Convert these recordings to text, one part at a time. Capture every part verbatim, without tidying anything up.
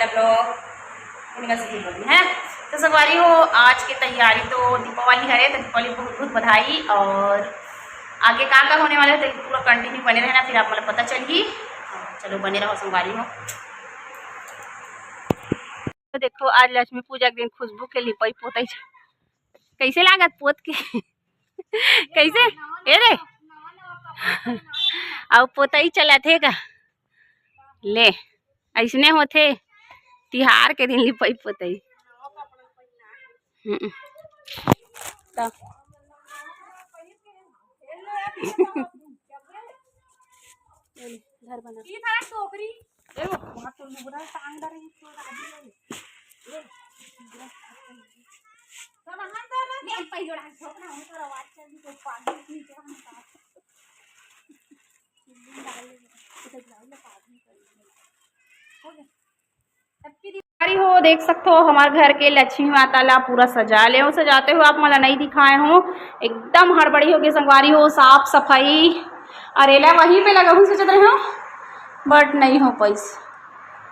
हम लोग पूर्णिमा से दिन बोली है। तो संगवारी हो, आज के तैयारी तो दीपावली हरे, तो दीपावली बहुत बहुत बधाई। और आगे का का होने वाला है, तो पूरा कंटिन्यू बने रहना, फिर आप मतलब पता चलही। चलो, बने रहो संगवारी हो। तो देखो, आज लक्ष्मी पूजा के दिन खुशबू के लिपाई पोताई छ-, कैसे लागत पोत के? कैसे? ए रे, अब पोताई चलत हे का? ले, अइसने होथे तिहार के दिन लिपाई पोताई। हम्म। त घर बना। ए, वहाँ तो लुगड़ा टांग डाले, तो राजी है। ए, सब हाथ धर ना। नहीं, पहले उड़ा के ठोकना, हम तो आवाज चल दी, तो पानी नीचे हम उतार। हो गया। संगवारी हो, देख सकथो, हमर घर के लक्ष्मी माता ला पूरा सजा ले हो। सजाते हुए आप मन ला नहीं दिखाए हो, एकदम हड़बड़ी हो गई संगवारी हो, साफ सफाई। और एला वहीं पे लगाहूँ सोचत रहे हो, but नहीं हो पाइस,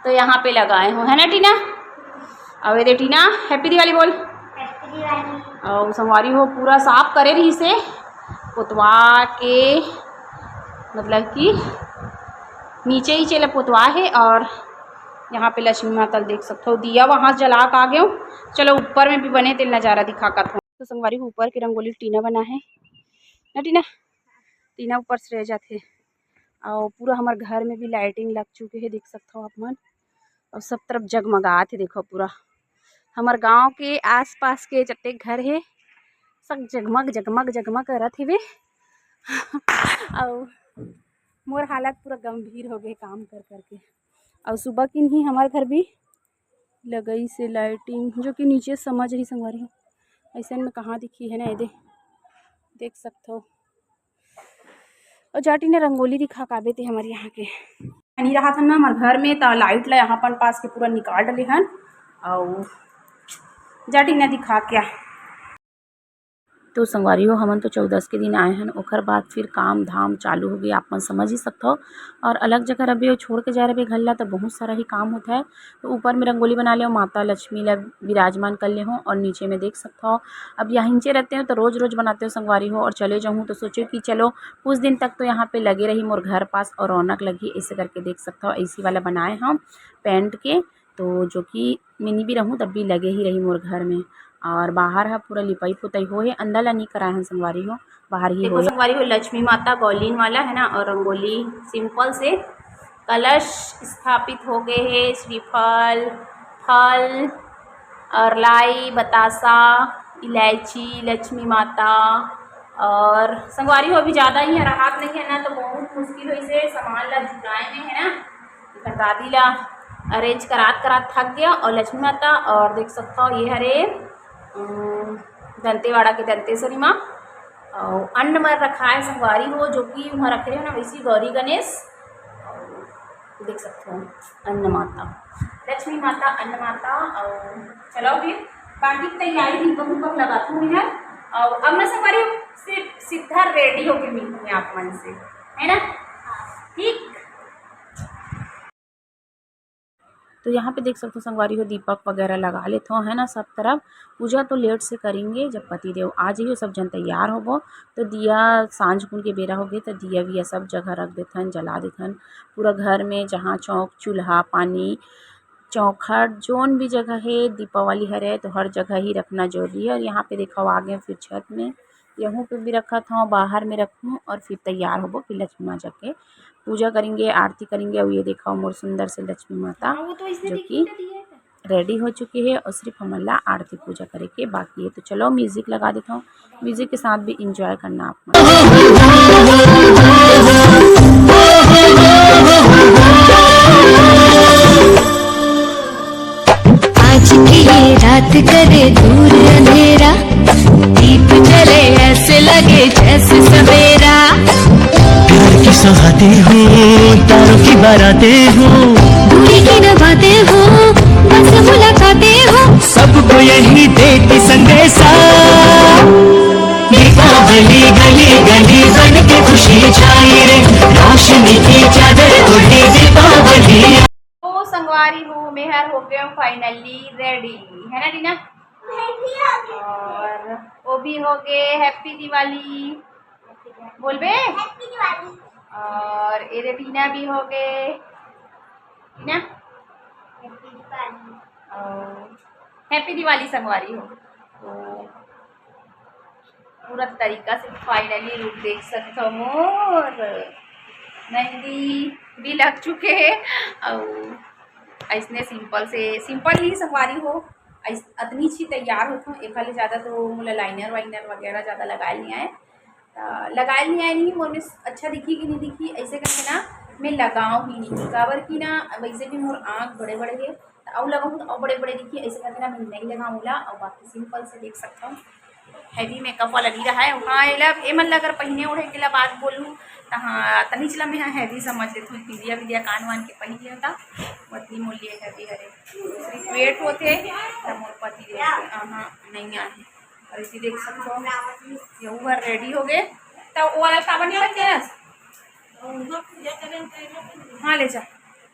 तो यहाँ पे लगाए हो, है ना टीना? अब ये दे टीना, हैप्पी दिवाली बोल। और संगवारी हो, पूरा साफ करे रही से पोतवा के, मतलब कि नीचे ही चले पोतवा है। और यहाँ पे लक्ष्मी माता ल देख सकथो, दिया वहाँ जला के आ गयो। चलो, ऊपर में भी बने तेल नजारा दिखा कथो। तो संगवारी हो, ऊपर के रंगोली टीना बना है ना टीना? टीना ऊपर से रह जाथे। और पूरा हमर घर में भी लाइटिंग लग चुके है, देख सकथो आप मन। और सब तरफ जगमगात है, देखो पूरा हमर गांव के आसपास के जतेक घर है, सब जगमग जगमग जगमग करत हेवे। और मोर हालत पूरा गंभीर हो गए काम कर करके। और सुबह किन ही हमर घर भी लगई से लाइटिंग, जो कि नीचे समझ ही संगवारी हो, ऐसे में कहाँ दिखी है ना, ये दे, देख सकथो। और जाटी ने रंगोली दिखा काबे ते हमर यहाँ के। पानी रहा था ना हमर घर में, त लाइट ला यहाँ अपन पास के पूरा निकाल डले हन। और जाटी ने दिखा क्या, तो संगवारी हो, हमन तो चौदस के दिन आए हन, ओकर बाद फिर काम धाम चालू हो गई, आप मन समझ ही सकथो। और अलग जगह रबे, छोड़ के जाए रबे घर ला, तो बहुत सारा ही काम होता है। तो ऊपर में रंगोली बना ले, माता लक्ष्मी ला विराजमान कर ले हो, और नीचे में देख सकथो, अब यहाँ नीचे रहते हो तो रोज रोज बनाते हो संगवारी हो, और चले जाऊँ तो सोचे कि चलो कुछ दिन तक तो यहाँ पे लगे रही मोर घर पास और रौनक लगी, ऐसे करके देख सकथो, ऐसी वाला बनाए हम पेंट के। तो जो कि मिनी भी रहूँ तब भी लगे ही रही मोर घर में। और बाहर हा पूरा लिपाई पुताई हो है, अंदर ला नहीं कराए हैं संगवारी हो, बाहर ही देखो हो है। संगवारी हो, लक्ष्मी माता गौलीन वाला है ना, और रंगोली सिंपल से, कलश स्थापित हो गए है, श्रीफल, फल और लाई, बतासा, इलायची, लक्ष्मी माता। और संगवारी हो, अभी ज़्यादा ही राहत नहीं है ना, तो बहुत मुश्किल हो इसे सामान ला जुटाए में, है ना। एकर दादी ला अरेंज करात करात थक गया। और लक्ष्मी माता, और देख सकता हो ये हरे, अम, दंतेवाड़ा के दंतेश्वरी माँ। और अन्न मर रखा है संगवारी हो, जो कि वहाँ रखे रहे हो ना, वैसी गौरी गणेश। और देख सकते हो अन्न माता, लक्ष्मी माता, अन्न माता। और चलो फिर बाकी तैयारी दीपक उपक लगाती हूँ मैं। और अब मैं संगवारी से सीधा रेडी होके मिलती हूँ आप मन से, है ना? ठीक। तो यहाँ पे देख सकते हो संगवारी हो, दीपक वगैरह लगा लेते हो, है ना, सब तरफ। पूजा तो लेट से करेंगे जब पति देव आ जाइए, सब जन तैयार होबो। तो दिया सांझ कुन के बेरा हो गए, तो दिया विया सब जगह रख देथन, जला देथन। पूरा घर में जहाँ चौक, चूल्हा, पानी, चौखट, जोन भी जगह है दीपावली हरे, तो हर जगह ही रखना जरूरी है। और यहाँ पे देखो आ गए फिर छत में, यहूँ पे भी रखत हूँ, बाहर में रखूँ और फिर तैयार होबो फिर लक्ष्मी माँ जाके पूजा करेंगे, आरती करेंगे। और ये देखो मोर सुंदर से लक्ष्मी माता हाँ, वो तो इसने जो देखी कि तो दिया है। रेडी हो चुकी है और सिर्फ हमन ला आरती पूजा करे के बाकी है। तो चलो म्यूजिक लगा देता हूँ, म्यूजिक के साथ भी एंजॉय करना आप मन। आज की ये रात करे दूर अंधेरा, दीप जले ऐसे लगे जैसे सवेरा। प्यार की सौगातें हो, तारों की बारातें हो, दूरी की नबातें हो, बस मुलाकातें हो, सबको यही देती संदेशा। दीपावली गली गली बन के खुशी छाई रे, रोशनी की चादर ओढ़े दीपावली। तो संगवारी अरे हो, मेहर हो गए finally ready, है ना टीना? और वो भी हो गए, Happy Diwali बोलबे। और ये दे टीना भी हो गए, टीना। और Happy Diwali संगवारी हो। तो पूरा तरीका से finally रूप देख सकत हो मोर। मेहंदी भी लग चुके हे अउ अइसने simple से, simple ही संगवारी हो, अइस-, अतनी ची तैयार होत हूँ। एखर ले ज़्यादा तो मोला liner वाइनर वगैरह ज़्यादा लगाए नहीं आए, त लगाए नहीं आए नहीं, मोर में अच्छा दिखी कि नहीं दिखी, ऐसे करके ना मैं लगाऊँ ही नहीं, काबर कि ना वैसे भी मोर आँख बड़े बड़े हे, त अउ लगाऊँ त अउ बड़े बड़े दिखी, ऐसे करके ना मैं नहीं लगाऊँ ला। अउ बाकी simple से देख सकता हूँ, heavy makeup वाला नहीं रहा है। हाँ, एला, एमन ला अगर पहिने ओढ़े के ला बात बोलूँ, त हाँ, तनी चला मैं हाँ heavy समझ लेथूँ, बिंदिया बिंदिया कान वान के पहिन लेहूँ, त ओतनी मोर लिए heavy हरे। सिर्फ wait होथे, त मोर पति देव के, हाँ, नहीं आए। और इसी देख सकते हो, ये ऊपर ready हो गए, त वो वाला साबन नहीं रखे ना? हाँ, ले जा।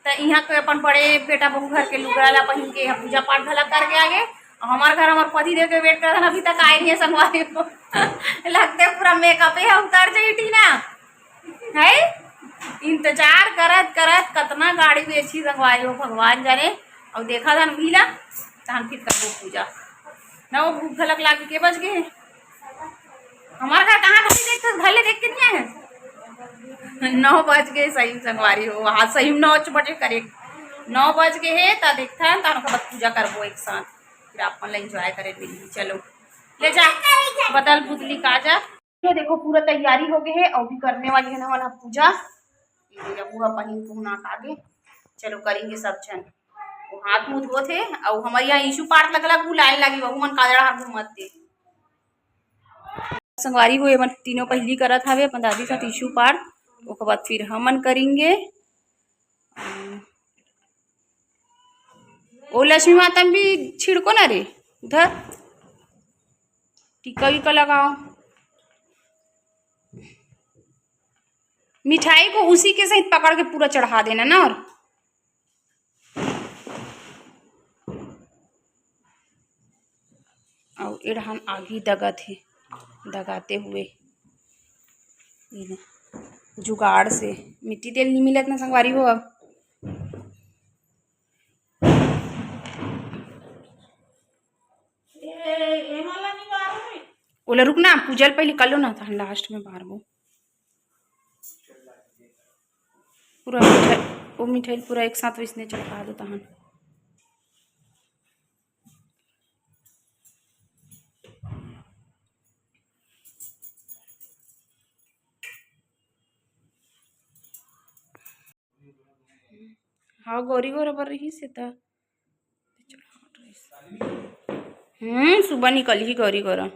त इहाँ के अपन बड़े बेटा बहू घर के लुगरा ला पहिन के इहाँ पूजा पाठ घला करके आ गे। अउ हमर घर हमर पति देव के wait करत हन, अभी तक आए नहीं है संगवारी हो। लगते पूरा makeup हे उतर जाई टीना, है? इंतजार करत करत कतना गाड़ी बेची संगवारी हो, भगवान जाने। अउ देखा था भीला, तहन फिर करबो पूजा। ना वो भूख घलक लागे, के बज गए? हमार घर कहाँ कभी देख, घर ले देख के नहीं आए हैं। नौ बज गए सही संगवारी हो, हाँ सही में नौ बजे करेक्ट नौ बज गए हे, त देखथन, तहन ओकर बाद पूजा करबो एक साथ, फिर अपन ला enjoy करे मिलही। चलो ले जा, बदल बुदली का जा। ये देखो पूरा तैयारी हो गए हे, अउ भी करने वाली है ना वाला पूजा। ये देखो पूरा पहिन पुहना के आगे, चलो करेंगे सब झन। वो हाथ मुंह धोत हे, अउ हमर यहाँ ईशू पार्क लगला, वो लाइन लगी, वहू मन काजड़ा हाथ घूमत हे। संगवारी हो, एमन तीनों पहिली करत हवे अपन दादी साथ ईशू पार्क, ओकर बाद फिर हमन करेंगे। ओ लक्ष्मी माता में भी छिड़को ना रे, उधर टीका वीका लगाओ। मिठाई को उसी के सहित पकड़ के पूरा चढ़ा देना ना। और अउ एड़हन आगी दगत हे, दगाते हुए जुगाड़ से। मिट्टी तेल नहीं मिलत ना संगवारी हो। अब ओला रुक ना, पूजा ल पहले कर लो ना, तहन last में बारबो। पूरा मिठाई, वो मिठाई पूरा एक साथ वैसने चढ़ा दो तहन। हाँ, गौरी गौरा बर रहिस हे त। हम्म, सुबह निकलही गौरी गौरा।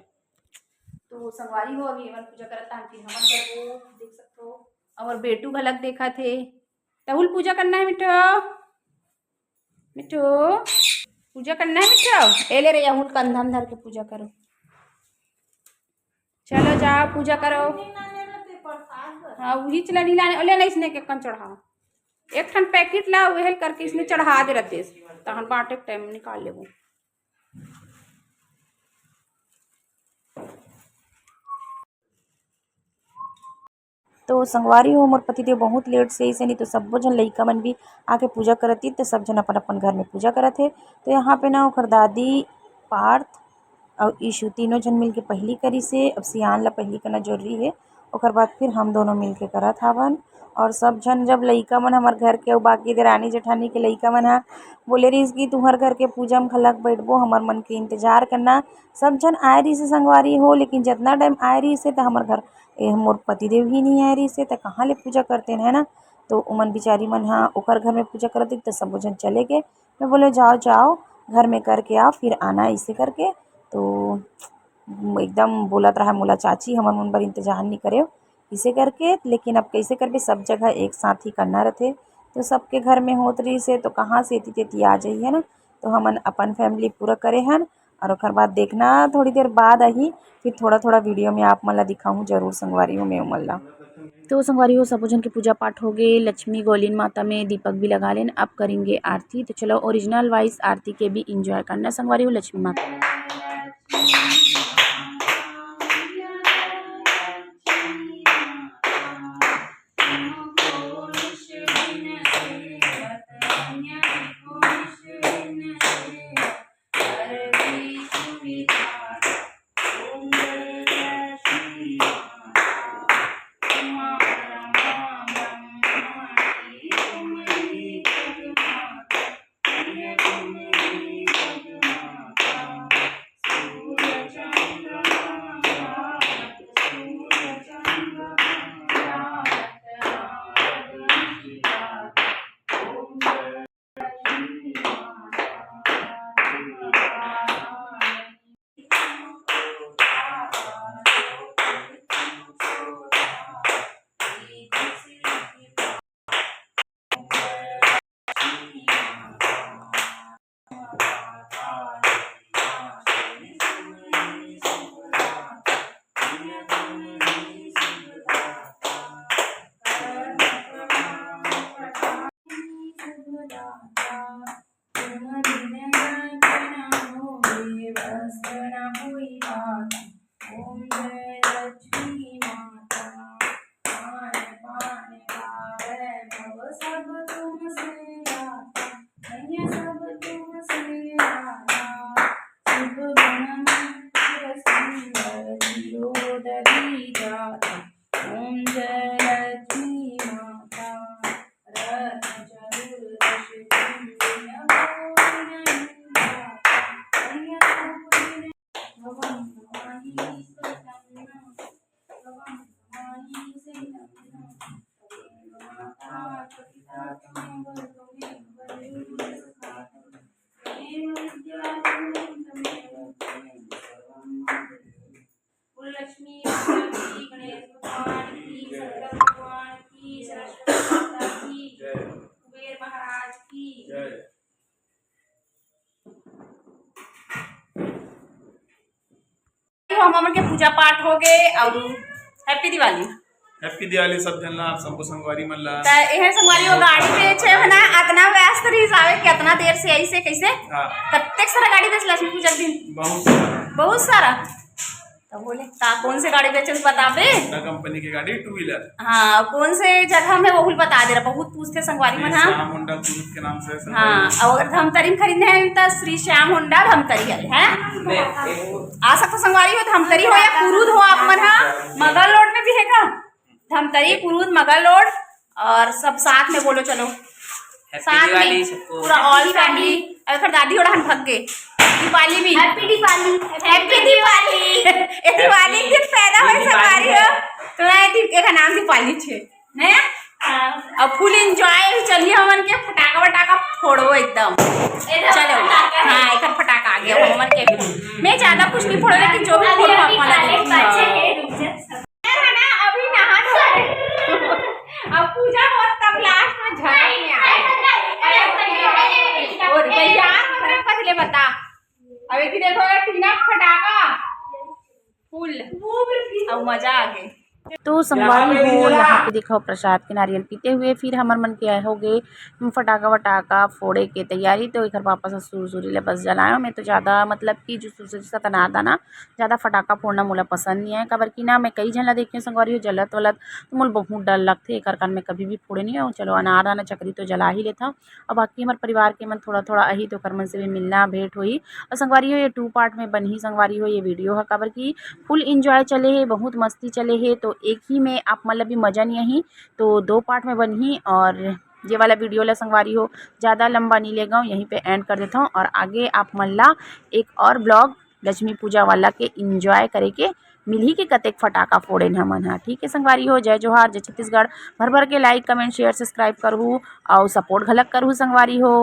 तो संगवारी हो, अभी एमन पूजा करत हे, फिर हमन करबो, देख सकथो। अउ बेटू घलक देखत हे। राहुल, पूजा करना है मिठो, मिठो, पूजा करना है मिठो। ए ले रे राहुल, कंधा में धर के पूजा करो। चलो जाओ पूजा करो। हाँ, वही चला नहीं लाने, ले, ले इसने के कन चढ़ाओ। एक ठन पैकेट ला, वही करके इसने चढ़ा दे रहते, तहन बांटे के टाइम निकाल लेबो। तो संगवारी हो, मोर पतिदेव बहुत लेट से अइसे, नहीं तो सब्बो झन लइका मन भी आके पूजा करत ही, तो सब झन अपन अपन घर में पूजा करत हे। तो यहाँ पे ना ओकर दादी, पार्थ अउ ईशु तीनों झन मिलके पहिली करिस हे। अब सियान ला पहिली करना जरूरी हे, ओकर बाद फिर हम दोनों मिलके करत हावन। और सब झन, जब लइका मन हमर घर के अउ बाकी देरानी जेठानी के लइका मन ह बोले रहिस कि तुम्हर घर के पूजा म घलक बइठबो, हमर मन के इंतजार करना। सब झन आए रहिस हे संगवारी हो, लेकिन जतना टाइम आए रहिस हे त हमर घर, ए, मोर पतिदेव ही नहीं आए रहिस हे, त कहाँ ले पूजा करतेन, है ना? तो ओमन बिचारी मन ह ओकर घर में पूजा करत रहिस, त सबो झन चले गए। मैं बोले, "जाओ, जाओ, घर में करके आओ, फिर आना," इसे करके। तो एकदम बोलत रहा मोला चाची, "हमन मन बर इंतजार नहीं करेव," इसे करके। लेकिन अब कैसे करबे, सब जगह एक साथ ही करना रहते, तो सबके घर में होत रहिस हे, तो कहाँ से एती तेती आ जाई, है ना? तो हमन अपन family पूरा करे हन, और ओकर बाद देखना, थोड़ी देर बाद आही, फिर थोड़ा-थोड़ा वीडियो में आप मन ला दिखाहूँ जरूर संगवारी हो मैं उमन ला। तो संगवारी हो, सबो झन के पूजा पाठ हो गे, लक्ष्मी गोलिन माता में दीपक भी लगा लेन, अब करेंगे आरती। तो चलो, ओरिजिनल वॉइस आरती के भी एंजॉय करना संगवारी हो, लक्ष्मी माता। ओम जय लक्ष्मी माता, खान पान का वैभव सब तुमसे आता, धन्य सब तुमसे आता। शुभ गुण मंत्र सुंदर दिलो दरी जाता। ओम जय लक्ष्मी माता, रत्न चतुर्दश कुंभिन भोजन दाता। धन्य सब गुण भवन भवानी सुतम नम। बोल लक्ष्मी माता की, गणेश भगवान की, शंकर भगवान की, सरस्वती माता की, कुबेर महाराज की। तो हमन के पूजा पाठ हो गे अउ हैप्पी दिवाली। हैप्पी दिवाली सब झन ला, आप सबो संगवारी मन ला। त एहे संगवारी हो गाड़ी बेचे हे ना, अतना व्यस्त रहिस आवे कि अतना देर से आइस हे, कइसे? हाँ। कतेक सारा गाड़ी बेच लक्ष्मी पूजा के दिन? बहुत सारा। बहुत सारा। त बोले, का कौन से गाड़ी बेचे हे बताबे? Honda कंपनी के गाड़ी, टू व्हीलर। हाँ, कौन से जगह में वो बता दे रहा, बहुत पूछथे संगवारी मन, हाँ। श्याम होंडा कुरुद के नाम से संगवारी। हाँ, अउ अगर धमतरी में खरीदना है त श्री श्याम होंडा धमतरी हरे, हैं? आ सकथो संगवारी हो, धमतरी हो या कुरुद हो आप मन, हाँ। मगल रोड में भी हे का? धमतरी, कुरुद, मगल रोड अउ सब साथ में बोलो, चलो। हैप्पी साथ में दिवाली सबको। पूरा all family। अउ एकर दादी ओड़ा हन भग गे। दीपाली भी। हैप्पी दीपाली। हैप्पी दीपाली। ए दीवाली के दिन पैदा होए संगवारी हो। तो मैं दी-, एकर नाम दीपाली छे। हैं? हाँ। अब full enjoy चलिए, हमन के फटाका वटाका फोड़ो एकदम। चलो। हाँ, एकर फटाका आ गया हमन के। मैं ज्यादा कुछ नहीं फोड़ो, लेकिन जो भी फोड़ो, आप मन ला देखो। है ना, अभी नहा धो के। अब पूजा होत तब last में झलक में आए। और तैयार होत रहे पहले बता। अब एक देखो ये टीना फटाका full। अब मजा आ गई। तो संगवारी हो, यहाँ पे देखो प्रसाद के नारियल पीते हुए फिर हमर मन के हो गए फटाका वटाका फोड़े के तैयारी। तो एकर पापा ससुर सुरी ले बस जलायो, मैं तो ज़्यादा मतलब कि जो सुरसुरी सतनार दाना ज़्यादा फटाका फोड़ना मोला पसंद नहीं है, काबर कि ना मैं कई झन ला देखे संगवारी हो जलत वलत, तो मोला बहुत डर लगथे, एकर कारण मैं कभी भी फोड़े नहीं हूँ। चलो अनार दाना चकरी तो जला ही लेथव, अब बाकी हमर परिवार के मन थोड़ा थोड़ा आही तो ओकर मन से भी मिलना भेंट होही। और संगवारी हो ये टू पार्ट में बनही संगवारी हो ये वीडियो ह, काबर कि फुल इंजॉय चले हे, बहुत मस्ती चले हे, तो एक ही में आप मन ला भी मजा नहीं आही, तो दो पार्ट में बनही। और ये वाला वीडियो ला संगवारी हो ज़्यादा लंबा नहीं लेगव, यहीं पे एंड कर देथव और आगे आप मन ला एक और ब्लॉग लक्ष्मी पूजा वाला के इंजॉय करे के मिलही कि कतेक फटाका फोड़ेन हमन ह। ठीक है संगवारी हो, जय जोहार, जय छत्तीसगढ़। भर भर के लाइक, कमेंट, शेयर, सब्सक्राइब करहू और सपोर्ट घलक करहू संगवारी हो।